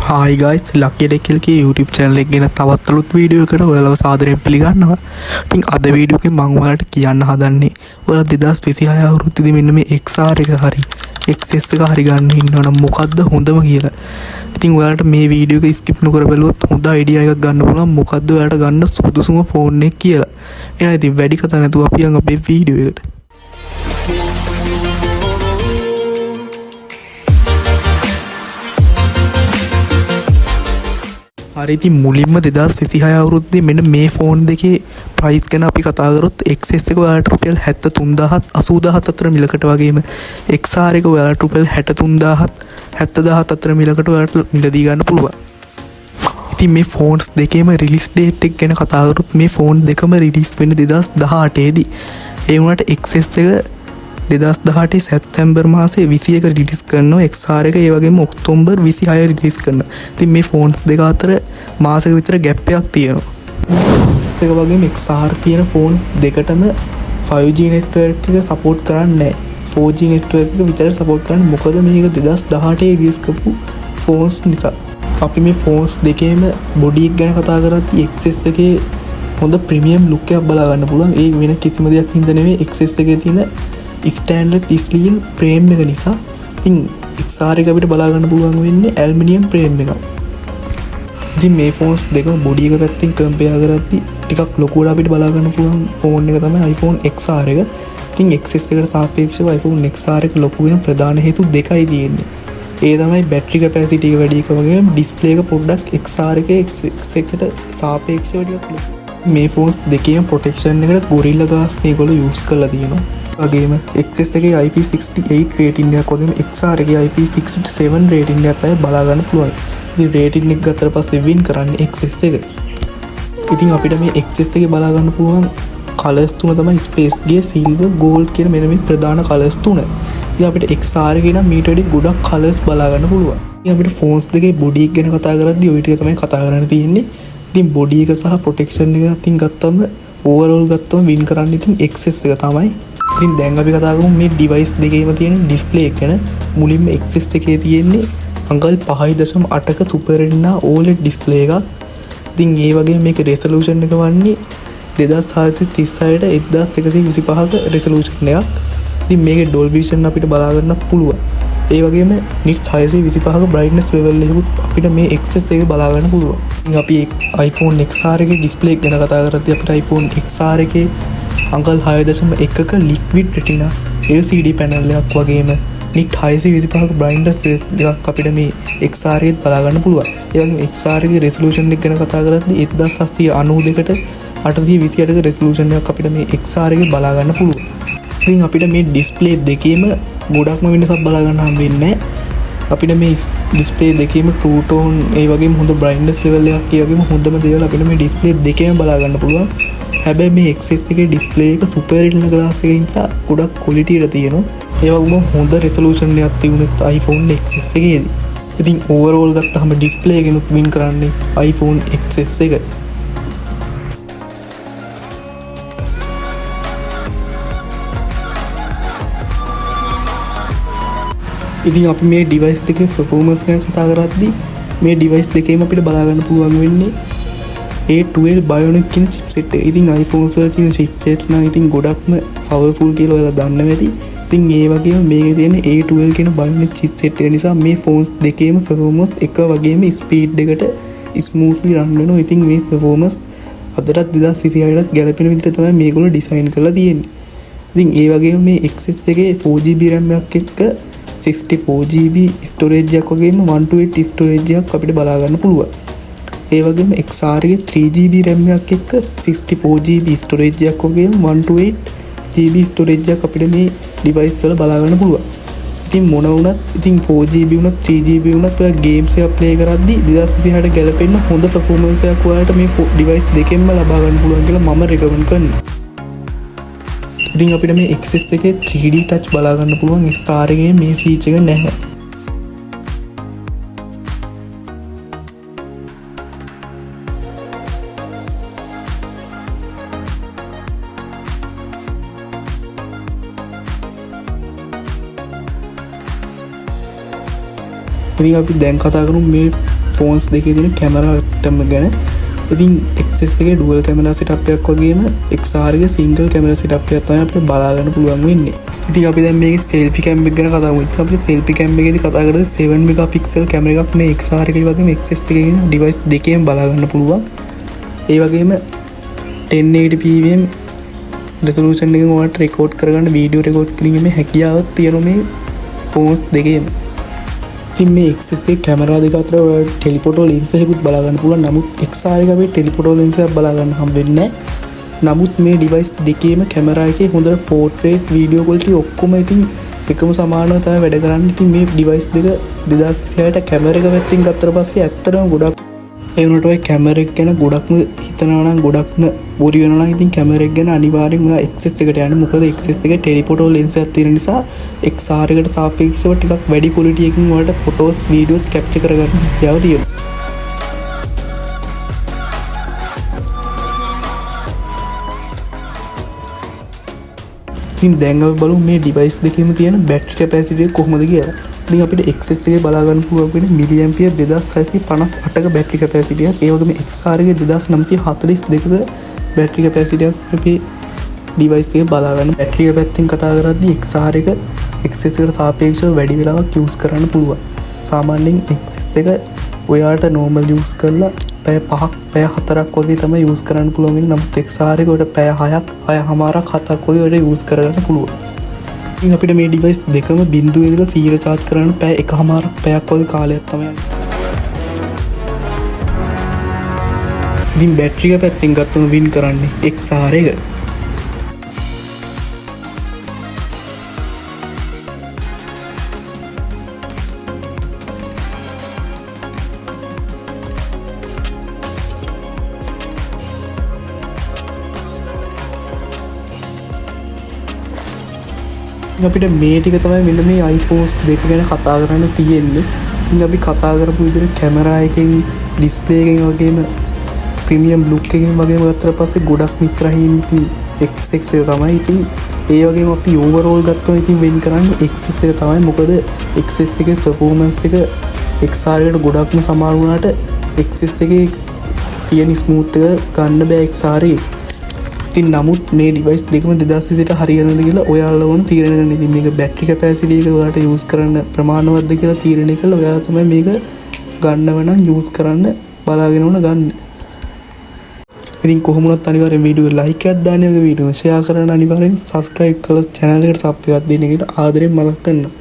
Hi guys, ලක්කි tech කියලා YouTube channel එක ගැන තවත් අලුත් වීඩියෝ එකකට ඔයාලව සාදරයෙන් පිළිගන්නවා. ඉතින් අද වීඩියෝ එකෙන් මම ඔයාලට කියන්න හදන්නේ ඔයාලා 2026 අවුරුද්දේදී මෙන්න මේ XR එක හරි XS එක හරි ගන්න ඉන්නවනම් මොකද්ද හොඳම කියලා. ඉතින් ඔයාලට මේ වීඩියෝ එක ස්කිප් නොකර බැලුවොත් හොඳ අයිඩියා එකක් ගන්න පුළුවන් මොකද්ද ඔයාලට ගන්න සුදුසුම ෆෝන් එක කියලා. එහෙනම් ඉතින් වැඩි කතා නැතුව අපි යන් අපේ වීඩියෝ එකට. හරි, ඉතින් මුලින්ම 2026 අවුරුද්දේ මෙන්න මේ ෆෝන් දෙකේ ප්‍රයිස් ගැන අපි කතා කරොත් XS එක ඔයාලට රුපියල් 73000ත් 80000ත් අතර මිලකට වගේම XR එක ඔයාලට රුපියල් 63000ත් 70000ත් අතර මිලකට ඔයාලට මිලදී ගන්න පුළුවන්. ඉතින් මේ ෆෝන්ස් දෙකේම රිලීස් ඩේට් එක ගැන කතා කරොත් මේ ෆෝන් දෙකම රිලීස් වෙන්නේ 2018 දී. ඒ වුණාට XS එක 2018 සැප්තැම්බර් මාසේ 21 රිලීස් කරනවා, XR එක ඒ වගේම ඔක්තෝබර් 26 රිලීස් කරනවා. ඉතින් මේ ෆෝන්ස් දෙක අතර මාසෙක විතර ගැප් එකක් තියෙනවා. XS එක වගේම XR කියන ෆෝන්ස් දෙකටම 5G network එක සපෝට් කරන්නේ නැහැ. 4G network එක විතර සපෝට් කරන්නේ. මොකද මේක 2018 රිලීස් කරපු ෆෝන්ස් නිසා. අපි මේ ෆෝන්ස් දෙකේම බොඩි එක ගැන කතා කරද්දී XS එකේ හොඳ ප්‍රීමියම් ලුක් එකක් බලා ගන්න පුළුවන්. ඒ වෙන කිසිම දෙයක් හින්දා නෙමෙයි, XS එකේ තියෙන ස්ටෑන්ඩඩ් ස්ටීල් ෆ්‍රේම් එක නිසා. ඉතින් XR එක අපිට බලා ගන්න පුළුවන් වෙන්නේ ඇලුමිනියම් ෆ්‍රේම් එකක්. ඉතින් මේ ෆෝන්ස් දෙකම බොඩි එක පැත්තෙන් කම්පෙයාර් කරද්දී ටිකක් ලොකුවට අපිට බලා ගන්න පුළුවන් ෆෝන් එක තමයි iPhone XR එක. ඉතින් XS එකට සාපේක්ෂව iPhone XR එක ලොකු වෙන ප්‍රධාන හේතු දෙකයි තියෙන්නේ. ඒ තමයි බැටරි කැපැසිටි එක වැඩි එක වගේම ඩිස්ප්ලේ එක පොඩ්ඩක් XR එකේ XS එකට සාපේක්ෂව ටිකක් ලොකු. මේ ෆෝන්ස් දෙකේම ප්‍රොටෙක්ෂන් එකට Gorilla Glass මේගොල්ලෝ යූස් කරලා තියෙනවා. වගේම XS එකේ IP68 rating එකක් වගේම XR එකේ IP67 rating එකක් තමයි බලා ගන්න පුළුවන්. ඉතින් රේටින් එක ගත්තට පස්සේ වින් කරන්නේ XS එක. ඉතින් අපිට මේ XS එකේ බලා ගන්න පුළුවන් කලර්ස් තුන තමයි ස්පේස් ගේ, සිල්වර්, ගෝල්ඩ් කියන මෙන්න මේ ප්‍රධාන කලර්ස් තුන. ඉතින් අපිට XR එකේ නම් මීට වැඩි ගොඩක් කලර්ස් බලා ගන්න පුළුවන්. ඉතින් අපිට ෆෝන්ස් දෙකේ බොඩි එක ගැන කතා කරද්දී ඔය ටික තමයි කතා කරන්න තියෙන්නේ. ඉතින් බොඩි එක සහ ප්‍රොටෙක්ෂන් එක අතින් ගත්තම ඕවරෝල් ගත්තම වින් කරන්නේ ඉතින් XS එක තමයි. ඉතින් දැන් අපි කතා කරමු මේ ඩිවයිස් දෙකේම තියෙන ඩිස්ප්ලේ එක ගැන. මුලින්ම XS එකේ තියෙන්නේ අඟල් 5.8ක සුපර් රෙටිනා OLED display එකක්. ඉතින් ඒ වගේම මේකේ රෙසලූෂන් එක වන්නේ 2636ට 1125ක රෙසලූෂන් එකක්. ඉතින් මේකේ ඩොල්බි විෂන් අපිට බලා ගන්න පුළුවන්. ඒ වගේම නිට්ස් 625ක බ්‍රයිට්නස් ලෙවල් එකකුත් අපිට මේ XS එකේ බලා ගන්න පුළුවන්. ඉතින් අපි iPhone XR එකේ ඩිස්ප්ලේ එක ගැන කතා කරද්දී අපිට iPhone XR එකේ අඟල් 6.1ක ලික්විඩ් රෙටිනා LCD panel එකක් වගේම නිට් 625ක බ්‍රයිට්නස් එකක් අපිට මේ XR එකෙත් බලා ගන්න පුළුවන්. ඒ වගේම XR එකේ රෙසලූෂන් එක ගැන කතා කරද්දී 1792කට 828ක රෙසලූෂන් එකක් අපිට මේ XR එකේ බලා ගන්න පුළුවන්. ඉතින් අපිට මේ ඩිස්ප්ලේ දෙකේම ගොඩක්ම වෙනසක් බලා ගන්න හම්බ වෙන්නේ නැහැ. අපිට මේ ඩිස්ප්ලේ දෙකේම ට්‍රූ ටෝන්, ඒ වගේම හොඳ බ්‍රයිට්නස් ලෙවල් එකක්, ඒ වගේම හොඳම දේවල් අපිට මේ ඩිස්ප්ලේ දෙකේම බලා ගන්න පුළුවන්. හැබැයි මේ XS එකේ ඩිස්ප්ලේ එක සුපර් රෙටිනා ග්ලාස් එක නිසා ගොඩක් ක්වොලිටි එකට තියෙනවා. ඒ වගේම හොඳ රෙසලූෂන් එකක් තිබුණෙත් iPhone XS එකේදී. ඉතින් ඕවරෝල් ගත්තහම ඩිස්ප්ලේ එකෙනුත් වින් කරන්නේ iPhone XS එක. ඉතින් අපි මේ ඩිවයිස් දෙකේ පර්ෆෝමන්ස් ගැන කතා කරද්දී මේ ඩිවයිස් දෙකේම අපිට බලා ගන්න පුළුවන් වෙන්නේ A12 Bionic කියන චිප්සෙට් එක. ඉතින් iPhones වල තියෙන චිප්සෙට් නම් ඉතින් ගොඩක්ම පවර්ෆුල් කියලා ඔයාලා දන්නවා ඇති. ඉතින් ඒ වගේම මේකේ තියෙන A12 කියන Bionic chipset එක නිසා මේ ෆෝන්ස් දෙකේම පර්ෆෝමන්ස් එක වගේම ස්පීඩ් එකට ස්මූත්ලි රන් වෙනවා. ඉතින් මේ පර්ෆෝමන්ස් අදටත් 2026ටත් ගැලපෙන විදිහට තමයි මේගොල්ලෝ ඩිසයින් කරලා තියෙන්නේ. ඉතින් ඒ වගේම මේ XS එකේ 4GB RAM එකක් එක්ක 64GB storage එකක් වගේම 128 ස්ටෝරේජ් එකක් අපිට බලා ගන්න පුළුවන්. ඒ වගේම XR එකේ 3GB RAM එකක් එක්ක 64GB storage එකක් වගේම 128GB storage එකක් අපිට මේ ඩිවයිස් වල බලා ගන්න පුළුවන්. ඉතින් මොන වුණත්, ඉතින් 4GB වුණත් 3GB වුණත් ඔයා ගේම්ස් එකක් ප්ලේ කරද්දී 2026ට ගැලපෙන හොඳ පර්ෆෝමන්ස් එකක් ඔයාලට මේ ඩිවයිස් දෙකෙන්ම ලබා ගන්න පුළුවන් කියලා මම රෙකමන්ඩ් කරනවා. ඉතින් අපිට මේ XS එකේ 3D touch බලා ගන්න පුළුවන්, XR එකේ මේ ෆීචර් එක නැහැ. ඉතින් අපි දැන් කතා කරමු මේ ෆෝන්ස් දෙකේ තියෙන කැමරා සිස්ටම් එක ගැන. ඉතින් XS එකේ ඩුවල් කැමරා සෙටප් එකක් වගේම XR එකේ සිංගල් කැමරා සෙටප් එකක් තමයි අපිට බලා ගන්න පුළුවන් වෙන්නේ. ඉතින් අපි දැන් මේකේ සෙල්ෆි කැම් එක ගැන කතා කරමු. ඉතින් අපිට සෙල්ෆි කැම් එකේදී කතා කරද්දී 7 මෙගාපික්සල් කැමරා එකක් මේ XR එකේ වගේම XS එකේ කියන ඩිවයිස් දෙකේම බලා ගන්න පුළුවන්. ඒ වගේම 1080p resolution එකෙන් ඔයාලට රෙකෝඩ් කරගන්න, වීඩියෝ රෙකෝඩ් කිරීමේ හැකියාවක් තියෙනවා මේ ෆෝන්ස් දෙකේම. ඉතින් මේ XS එකේ කැමරා දෙක අතර ඔයාලට ටෙලිෆොටෝ ලෙන්ස් එකකුත් බලා ගන්න පුළුවන්. නමුත් XR එකේ අපිට ටෙලිෆොටෝ ලෙන්ස් එකක් බලා ගන්න හම්බ වෙන්නේ නැහැ. නමුත් මේ ඩිවයිස් දෙකේම කැමරා එකේ හොඳට පෝට්‍රේට්, වීඩියෝ ක්වොලිටි ඔක්කොම ඉතින් එකම සමානව තමයි වැඩ කරන්නේ. ඉතින් මේ ඩිවයිස් දෙක 2026ට කැමරා එක පැත්තෙන් ගත්තට පස්සේ ඇත්තටම ගොඩක්, ඒ වුණාට ඔය කැමරා එක ගැන ගොඩක්ම හිතනවා නම්, ගොඩක්ම වොරි වෙනවා නම්, ඉතින් කැමරා එක ගැන අනිවාර්යෙන්ම ඔයා XS එකට යන්න. මොකද XS එකේ ටෙලිෆොටෝ ලෙන්ස් එකක් තියෙන නිසා XR එකට සාපේක්ෂව ටිකක් වැඩි ක්වොලිටි එකකින් ඔයාලට ෆොටෝස්, වීඩියෝස් කැප්චර් කරගන්න හැකියාව තියෙනවා. ඉතින් දැන් අපි බලමු මේ ඩිවයිස් දෙකේම තියෙන බැටරි කැපැසිටි එක කොහොමද කියලා. ඉතින් අපිට XS එකේ බලා ගන්න පුළුවන් වෙන්නේ මිලි ඇම්පියර් 2658ක බැටරි කැපැසිටි එකක්. ඒ වගේම XR එකේ 2942ක බැටරි කැපැසිටි එකක් අපි ඩිවයිස් එකේ බලා ගන්න. බැටරි එක පැත්තෙන් කතා කරද්දී XR එක XS එකට සාපේක්ෂව වැඩි වෙලාවක් යූස් කරන්න පුළුවන්. සාමාන්‍යයෙන් XS එක ඔයාට නෝමල් යූස් කරලා පැය 5ක් පැය 4ක් වගේ තමයි යූස් කරන්න පුළුවන් වෙන්නේ. නමුත් XR එක ඔයාලට පැය 6ක් 6.5ක් 7ක් වගේ ඔයාලට යූස් කරගන්න පුළුවන්. ඉතින් අපිට මේ ඩිවයිස් දෙකම බිංදුවේ ඉඳලා 100 චාර්ජ් කරන්න පැය එකහමාරක් පැයක් වගේ කාලයක් තමයි යන්නේ. ඉතින් බැටරි එක පැත්තෙන් ගත්තම වින් කරන්නේ XR එක. අපිට මේ ටික තමයි මෙන්න මේ iPhones දෙක ගැන කතා කරන්න තියෙන්නේ. ඉතින් අපි කතා කරපු විදිහට කැමරා එකෙන්, ඩිස්ප්ලේ එකෙන් වගේම ප්‍රීමියම් ලුක් එකෙන් වගේම ගත්තට පස්සේ ගොඩක් ඉස්සරහින් ඉතින් XX එක තමයි. ඉතින් ඒ වගේම අපි ඕවරෝල් ගත්තොත් ඉතින් වෙන් කරන්නේ XS එක තමයි. මොකද XS එකේ පර්ෆෝමන්ස් එක XR එකට ගොඩක්ම සමාන වුණාට XS එකේ තියෙන ස්මූත් එක ගන්න බෑ XR එකේ. ඉතින් නමුත් මේ ඩිවයිස් දෙකම 2020ට හරියනවද කියලා ඔයාලා ඕන තීරණය කරන්න. ඉතින් මේක බැටරි කැපැසිටි එක ඔයාලට යූස් කරන්න ප්‍රමාණවත්ද කියලා තීරණය කරලා ඔයාලා තමයි මේක ගන්නව නම් යූස් කරන්න බලාගෙන ඕන ගන්න. ඉතින් කොහොම වුණත් අනිවාර්යෙන් වීඩියෝ එක ලයික් එකක් දාන්න, මේ වීඩියෝ ෂෙයා කරන්න, අනිවාර්යෙන් සබ්ස්ක්‍රයිබ් කරලා චැනල් එකට සබ් එකක් දෙන්න කියලා ආදරෙන් මතක් කරනවා.